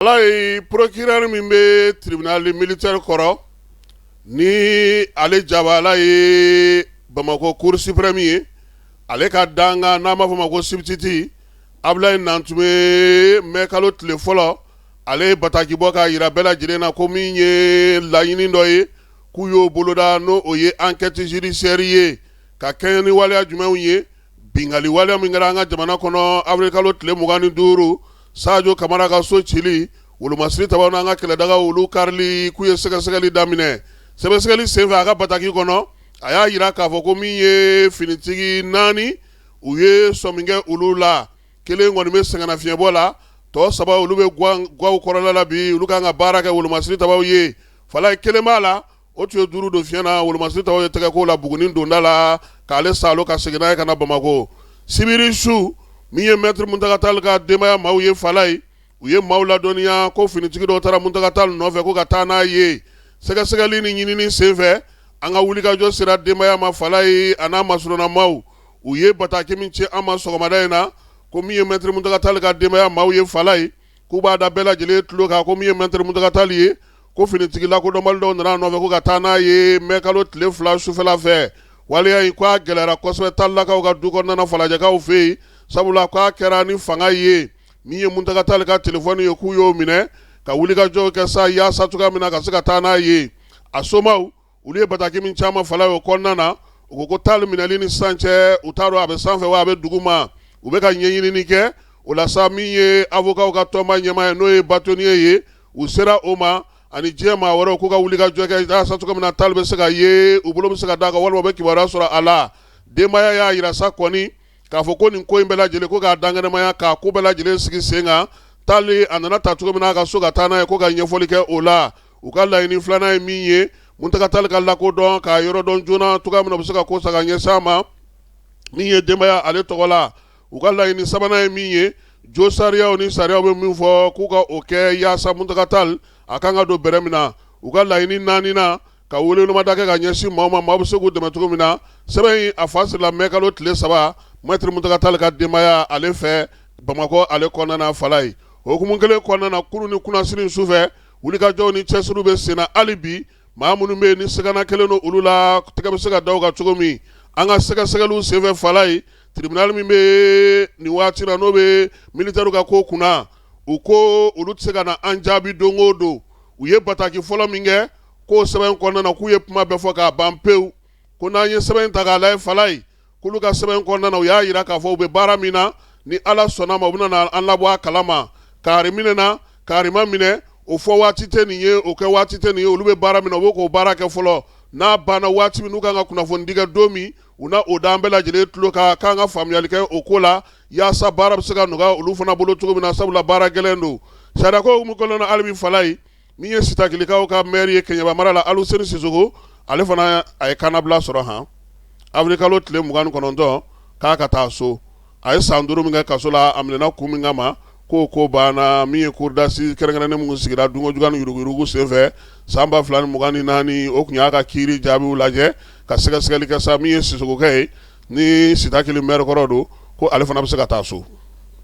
Ala procureur min bɛ tribunal militaire kɔrɔ ni ale jabala ye Bamakɔ cour suprême ye, ale ka dankan n'an b'a fɔ ma ko substitut Abulayi Nantume, mɛ kalo tile fɔlɔ, ale ye bataki bɔ k'a jira bɛɛ lajɛlen na ko min ye laɲini dɔ ye k'u y'o boloda, n'o o ye enquête judiciaire ye ka kɛɲɛ ni waleya jumɛnw ye, binkanni waleya min kɛra an ka jamana kɔnɔ avril kalo tile 25, Sajo Kamara ka so cili, wolomasiri tabaw n'an ka kɛlɛdagaw olu karili, k'u ye sɛgɛsɛgɛli daminɛ. Sɛgɛsɛgɛli senfɛ, a ka bataki kɔnɔ, a y'a jira k'a fɔ ko min ye finitigi naani, u ye sɔmi kɛ olu la, kelen kɔni bɛ sɛgɛnnafiɲɛbɔ la, tɔ saba olu bɛ gaw kɔrɔla la bi, olu kan ka baara kɛ wolomasiri tabaw ye. Falaye, kelen b'a la, o tun ye duuru don fiɲɛ na, wolomasiri tabaw ye tɛgɛ k'o la Buguni donda la k'ale saalo ka segin n'a ye ka na Bamakɔ sibiri su. Min ye maître Muntaga Tall ka denbaya maaw ye, Falaye, u ye maaw ladɔnniya ko finitigi dɔw taara Muntaga Tall nɔfɛ ko ka taa n'a ye. Sɛgɛsɛgɛli ni ɲinini senfɛ, an ka wulikajɔ sera denbaya ma, Falaye, a n'a masurunna maaw. U ye bataki min ci an ma sɔgɔmada in na, ko min ye maître Muntaga Tall ka denbaya maaw ye, Falaye, k'u b'a da bɛɛ lajɛlen tulo kan ko min ye maître Muntaga Tall ye, ko finitigi lakodɔnbali dɔw nana a nɔfɛ ko ka taa n'a ye mɛ kalo tile 2 sufɛla fɛ. Waleya in, k'a gɛlɛyara kosɛbɛ Tallakaw ka du kɔnɔna na, Falajɛkaw fɛ yen, sabula k'a kɛra ni fanga ye. Min ye Muntaga Tall ka telefɔni ye, k'u y'o minɛ ka wulikajɔw kɛ sa yaasa cogoya min na ka se ka taa n'a ye. A somaw, olu ye bataki min caman, Falaye, o kɔnɔna na, u ko ko Tall minɛli ni sisan cɛ, u t'a dɔn a bɛ sanfɛ wa a bɛ dugu ma, u bɛ ka ɲɛɲinini kɛ o la sa. Min ye avocat ka tɔnba ɲɛmaa ye, n'o ye bâtonnier ye, u sera o ma ani diɲɛ maa wɛrɛw k'u ka wulikajɔ kɛ yaasa cogo min na Tall bɛ se ka ye, u bolo bɛ se ka d'a kan walima u bɛ kibaruya sɔrɔ a la. Denbaya y'a jira sa kɔni k'a fɔ ko nin ko in bɛɛ lajɛlen, ko k'a dankɛnɛmaya, k'a ko bɛɛ lajɛlen sigi sen kan, Tall a nana ta cogo min na a ka so ka taa n'a ye, ko ka ɲɛfɔli kɛ o la. U ka laɲini filanan ye min ye, Muntaga Tall ka lakodɔn, k'a yɔrɔ dɔn joona cogoya min na u bɛ se ka ko sa ka ɲɛsin a ma. Min ye denbaya ale tɔgɔ la, u ka laɲini sabanan ye min ye, jo sariyaw ni sariyaw bɛ min fɔ, k'u ka o kɛ yaasa Muntaga Tall a kan ka don bɛrɛ min na. U ka laɲini naaninan, ka welewelemada kɛ ka ɲɛsin maaw ma, maaw bɛ se k'u dɛmɛ cogo min na. Sɛbɛn in, a fa sirila mɛ kalo tile 3 maître Muntaga Tall ka denbaya ale fɛ Bamakɔ ale kɔnɔna na, Falaye. O hukumu kelen kɔnɔna na, kunun ni kunasini sufɛ, wulikajɔw ni cɛsiriw bɛ senna hali bi. Maa minnu bɛ yen ni sigana kɛlen don olu la, tɛgɛ bɛ se ka da u kan cogo min, an ka sɛgɛsɛgɛliw senfɛ, Falaye, tribunal min bɛ nin waati la, n'o bɛ militaire ka ko kunna, u ko olu tɛ se ka na an jaabi don o don. U ye bataki fɔlɔ min kɛ, k'o sɛbɛn kɔnɔna na, k'u ye kuma bɛɛ fɔ k'a ban pewu, ko n'an ye sɛbɛn ta k'a lajɛ, Falaye, k'olu ka sɛbɛn kɔnɔna na, u y'a jira k'a fɔ u bɛ baara min na, ni Ala sɔnna ma, u bɛna na an labɔ a kalama. Kari minɛna, kari ma minɛ, o fɔ waati tɛ nin ye, o kɛ waati tɛ nin ye. Olu bɛ baara min na, u bɛ k'o baara kɛ fɔlɔ. N'a banna waati min, n'u kan ka kunnafonidi kɛ don min, u na o da an bɛɛ lajɛlen tulo kan, k'an ka faamuyali kɛ o ko la yaasa baara bɛ se ka nɔgɔya olu fana bolo cogo min na, sabula baara gɛlɛn don. Sariyako hukumu kɔnɔna na hali bi, Falaye, min ye Sitakilikaw ka maire ye Keɲeba mara la, Aluseni Sisoko, ale fana a ye kannabila sɔrɔ han avril kalo tile 29, k'a ka taa so. A ye san 5 min kɛ kaso la, a minɛna kun min kama, k'o ko banna. Min ye cour d'assises kɛrɛnkɛrɛnnen min sigira dunkojuguya ni yuruguyurugu senfɛ san 2024, o tun y'a ka kiiri jaabiw lajɛ ka sɛgɛsɛgɛli kɛ sa. Min ye Sisokokɛ ye ni Sitakili maire kɔrɔ don, ko ale fana bɛ se ka taa so.